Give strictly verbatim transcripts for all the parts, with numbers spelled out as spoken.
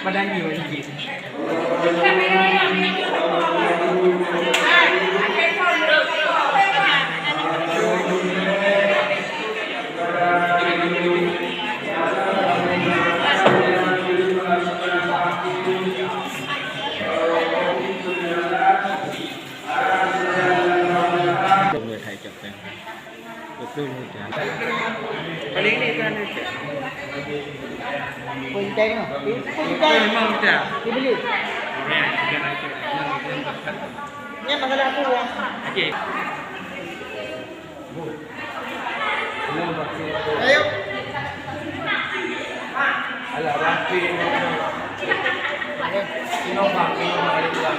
Badan dia, dia. Punten, punten. Dibeli. Nyan masalah aku, ya. Ayo. Alah, rapi. Sinovac, Sinovac ada juga.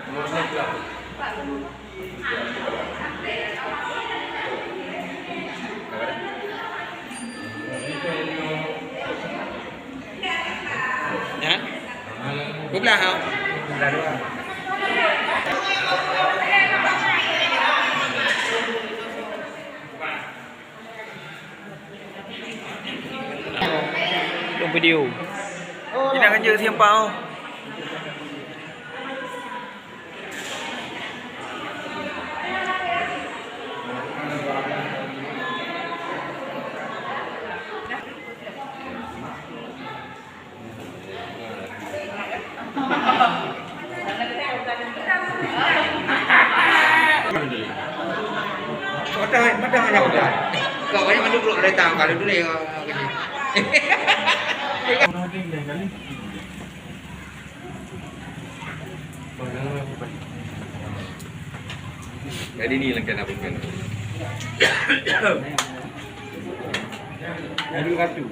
Nomor satu lah. Ya? Dua belas, ha? Lôn video. Inong hanjeuet simpang. Kau banyak mandum peluk kereta, kalau dulu ya. Jadi ni lengkap nak bukan. Jadi ratu.